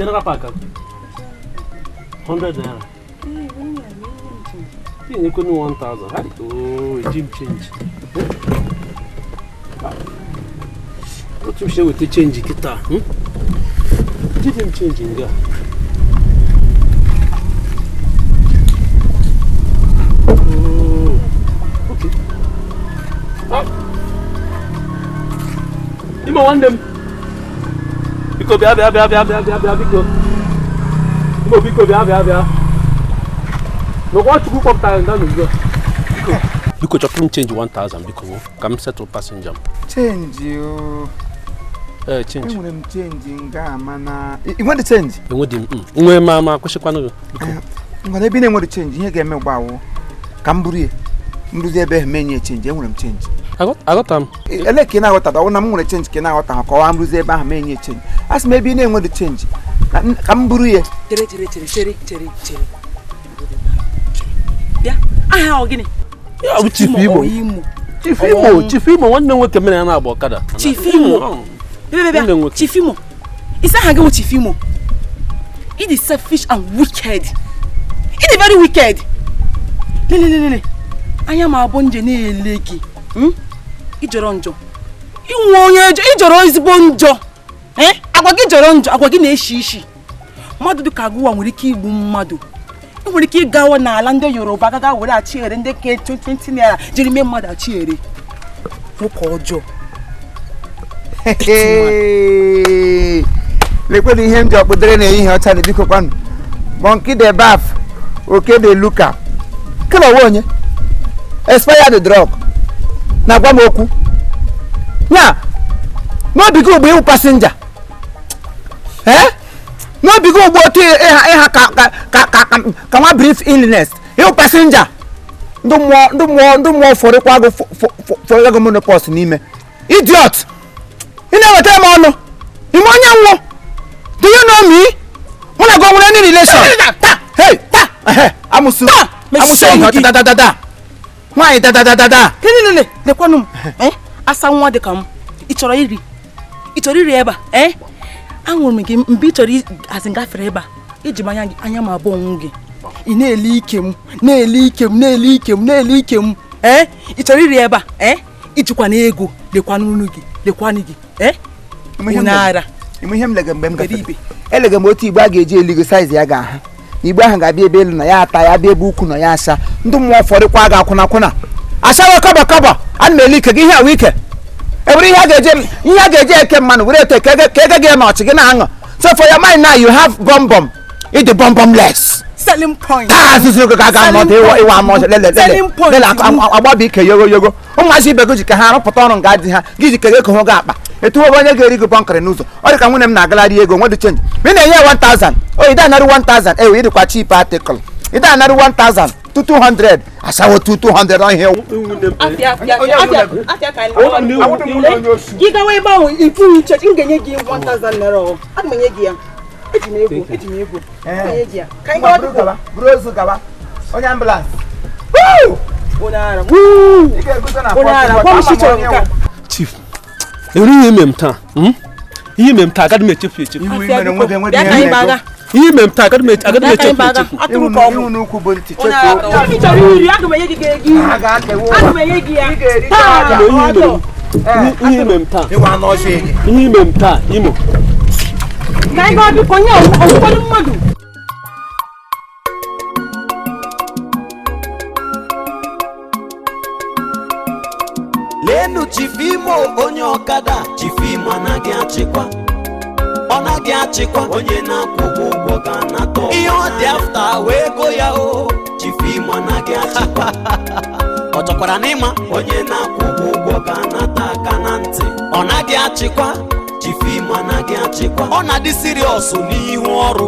General Park 100 naira. Ị na-ekwenu 1000. Ha dị ooo, eji m change. Otu m si eweta change kịta. Ejide m change nga. Oh, okay. Ah. Imo nwanne m. Biko bịa bịa bịa bịa bịa bịa bịa biko. Imo biko bịa bịa bịa. N'ụkwa Chukwu kpọpụtara nga n'ugbu a. Biko. Biko chọtụrụ m change 1000 biko ka m settle passenger m. Change o. Ee, change. Enwere m change nga mana ị nwere change? Enwedị m. Nwee ma ma kwụsịkwanụ gị. Biko. Ngwana ebe ị na-enwere change, ihe ga-eme gba awụ ka m buru ya. M ruzie ebe ahụ menye change, enwere m change. Aghọta m. Ele ka ị na-aghọta ọ na m nwere change ka ị na-aghọta ha kọwaa m ruzie ebe ahụ menye change. A sị m ebe ị na-enwere change ka m buru ya. Chere chere chere chere chere chere. Bịa, aha ọ gịnị? Ya bụ Chief Imo. Chief Imo, Chief Imo nwanne nwoke mere ya na-agba ọkada. Chief Imo. Bịa bịa bịa. Chief Imo. Isi aha gị wụ Chief Imo. It is selfish and wicked. It is very wicked. Lele lele lele. Anya m abụọ nje na-ele gị. Ị jọrọ njọ. Inwe onye ị jọrọ ezigbo njọ. Agwa gị jọrọ njọ, agwa gị na-eshi ishi. Mmadụ dịka agụwa nwere ike igbu mmadụ. Ị nwere ike ịgawa n'ala ndị Yoruba gaga were achịere ndị ke 20 naira jiri mee mmadụ achịere. Nwoke ọjọọ. Lekwenu ihe m ji ọkpụdere na-ehihie ọcha na biko kwanụ. Monkey dey baff, oke dey look am. Kele onwe onye expired drug na-agwa m okwu. Ya n'obi gị ugbo ịwụ passenger. N'obi gị ugbo otu ịha ka nwa brief illness ịwụ passenger. Ndị mmụọ fọrịkwa gị fọrịkwa gị menopause n'ime. Idiot! Ị na-ewetara m ọnụ. Ime onye nwụ. Do you know me? Mụ na gị o nwere any relation? Hey! Amụsụ. Amụsụ ihe ọcha dadadada. Nwaanyị dadadadada. Lele lekwanụ m. Asa nwa dị ka m. Ị chọrọ iri? Ị chọrọ iri ebe a? Ahụrụ m gị mgbe ị chọrọ azị gafere ebe a. Iji m anya m abụọ nwụ gị. Ị na-ele ike m, na-ele ike m, na-ele ike m, na-ele ike m. Ị chọrọ iri ebe a? Ijikwa na ego lekwanụ unu gị, lekwanụ gị. Onye ara. Ime ihe m lege mgbe m gafere. Elege m otu igbe a ga-eji eligo saiz ya ga-aha. Igbe ahụ ga-abịa ebe elu na ya ata ya bịa ebe ukwu na ya asa. Ndị mmụọ fọrịkwa ga akwụna akwụna. Asawa kọba kọba, ana m ele ike gị ihe awụ ike. Ewere ihe a ga-eji eke mmanụ were eto ka ege gị na ọchị gị na-aṅụ. So for your mind now you have bum bum. Ịdị bum bum less. Selling point. Taa asụsụ gị ga-aga n'ọdụ ịwa ama ọchị lele lele. Lele agbaba ike yogo yogo. Ụmụazị ibe gị ji ka ha arụpụta ọrụ nga dị ha gị ji ka ego hụ gị akpa. Etu onye ga-eri gị bọnkịrị n'ụzọ ọ dị ka nwunye m na-agalari ego nwedị chenji ma ị na-enye ya 1000 o ị da-anarị 1000 ewe ịdịkwa cheap article ị da-anarị 1000 to 200 asawo 200 ọhịa. Gị gawa ebe ahụ ifu uche m ga-enye gị 1000 naira ọ aga m enye gị ya. Eji m ego, eji m ego. Enye gị ya. Ka anyị gawa buru ozu gawa onye ambulance. Onye ara. Onye ara gwa m shi chọrọ nke a. Chief. Ihe ime m taa. Ihe ime m taa agaghị m echefu echefu. Ihe ime m taa agaghị m echefu echefu. Ihu n'ukwu bụ ntị chefuo. Ị chọrọ iri aga m enye gị ego iri. Aga m enye gị ya. Ihe ime m taa. Ihe ime m taa Imo. Ka anyị gaa biko nye ọgwụgwọ mmadụ. Lenu Chief Imo onye ọkada. Chief Imo anaghị achịkwa. Ọ naghị achịkwa onye na-akwụ ụgwọ ga-anata ihe ọ dị afta wee go ya o. Chief Imo anaghị achịkwa. Ọ chọkwara n'ịma onye na-akwụ ụgwọ ga-anata aka na ntị. Ọ naghị achịkwa. Chief Imo anaghị achịkwa. Ọ na-adị siriọsụ n'ihu ọrụ.